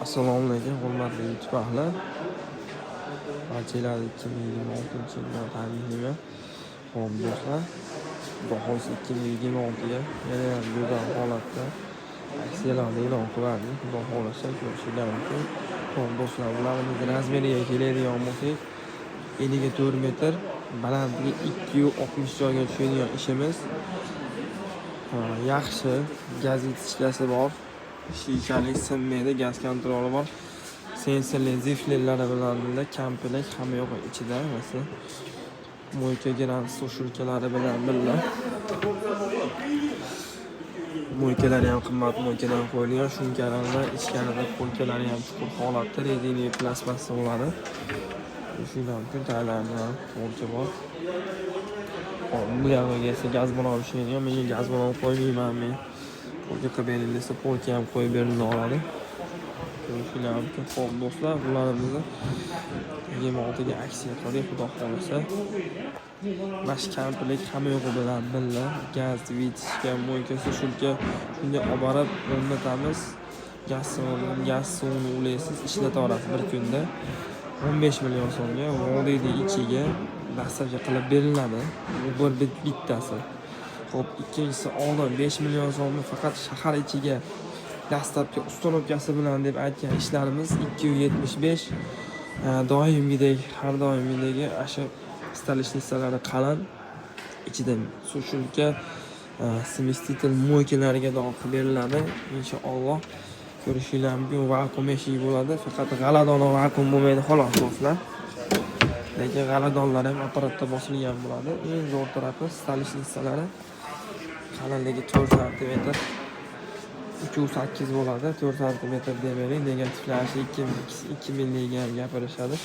Assalomu alaykum, hurmatli YouTube ahli. Barchalarni 2026 yil bilan tabriklayman. Xo'p, do'stlar, Xudo xohlasa, 2026ga yana ham go'zal holatda aksiyalarni e'lon qilardik. Xudo xohlasa, ko'rishinglar mumkin. Xo'p, do'stlar, bularimiz razmeriga keladigan bo'lsak, eniga 4 metr, balandligi 2,60 joyga tushadigan ishimiz. Ha, yaxshi gaz вытяжка si bor. Shishali, sinmaydi, gaz kontroli bor. Sensorli ziflerlari bilan birga komplekt, hamma yo'q ichida, masalan. Мойка grant сушилка lari bilan birga. Мойка lari ham qimmat мойка dan qo'yilgan, shumkalarida ichkarida полка lari ham chuqur holatda, резиновый plastmassa bo'ladi. Ko'rishinglar mumkin, taglarida ham полка bor. Hop, bu yog'iga esa gaz ballon ishlaydigan, menga gaz ballon qo'ymayman men. Полка qilib bering desa, полка ham qo'yib berila oladi. Ko'rishinglar mumkin. Xo'p, do'stlar, bularimizni 26ga aksiya qildik, Xudo xohlasa. Mana shu komplekt hamma yo'g'i bilan birga gaz, вытяжка, мойка, сушилка shunday olib borib o'rnatamiz. Gaz suvini ulaysiz, ishlataverasiz bir kunda. 15 million so'mga vodiyni ichiga доставка qilib beriladi. Bu bir bittasi. Xo'p, ikkinchisi, oldin 5 million so'mni faqat shahar ichiga доставка установка si bilan deb aytgan ishlarimiz 275, doimgidek, har doimgidek shu столешница lari qalin, ichida сушилка, смеситель, мойка lariga qilib beriladi inshaalloh. Ko'rishinglar mumkin, vakuum eshik bo'ladi, faqat g'aladon vakuum bo'lmaydi xolos, do'stlar, lekin g'aladonlar ham apparatda bosilgan bo'ladi. Eng zo'r tarafi, столешница lari qalinligi 4 santimetr, 3,8 bo'ladi. 4 santimetr demaylik, negativlashi 2 milliga ham gapirishadi.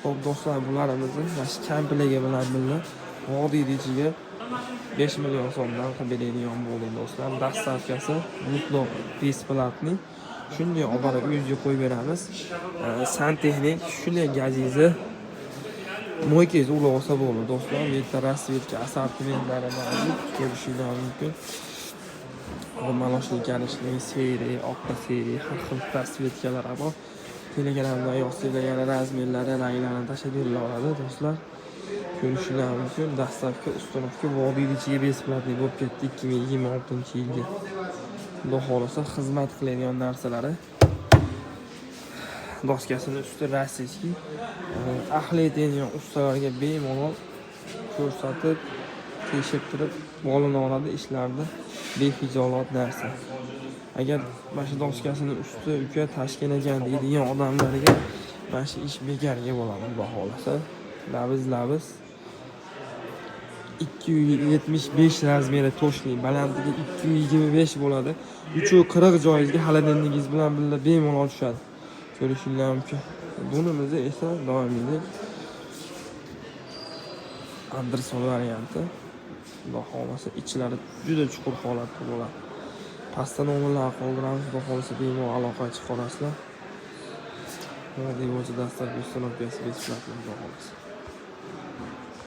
Xo'p, do'stlar, bularimizni mana shu komplekti bilan birga vodiyni ichiga 5 million so'mdan qilib beradigan bo'ldik, do'stlar. Доставка si mutlaq бесплатный. Shunday olib borib uyingizga qo'yib beramiz. Santexnik shunday gazingizni, мойка ngizni ulab olsa bo'ldi, do'stlar. Bu yerda расцветка assortimentlari mavjud, ko'rishinglar mumkin. Молочный, коричневый, серый, oqqa серый, har xil расцветка lar bor. Telegramdan yozsanglar, yana razmerlari, ranglarini tashlab berilaveradi, do'stlar. Ko'rishinglar mumkin. Доставка, установка vodiyni ichiga бесплатный bo'lib ketdi 2026 yilga. Xudo xohlasa, xizmat qiladigan narsalari. Doskasini usti российский. Ahli etadigan ustalarga bemalol ko'rsatib, tekshirib turib olina oladi ishlarni, behijolat narsa. Agar mana shu doskasini usti, uka, tashkil ekan deydigan odamlarga mana shu ish bekarga bo'ladi, Xudo xohlasa. Labiz labiz 275 razmeri точный, balandligi 225 bo'ladi. 3,40 joyingizga холодильник ingiz bilan birga bemalol tushadi. Ko'rishinglar mumkin. Bunimizni esa doimgidek Anderson varianti. Xudo xohlasa, ichlari juda chuqur holatda bo'ladi. Pastda nomerlar qoldiramiz, Xudo xohlasa, bemalol aloqaga chiqa olasizlar. Vodiybo'yicha доставка, установка si бесплатный, Xudo xohlasa.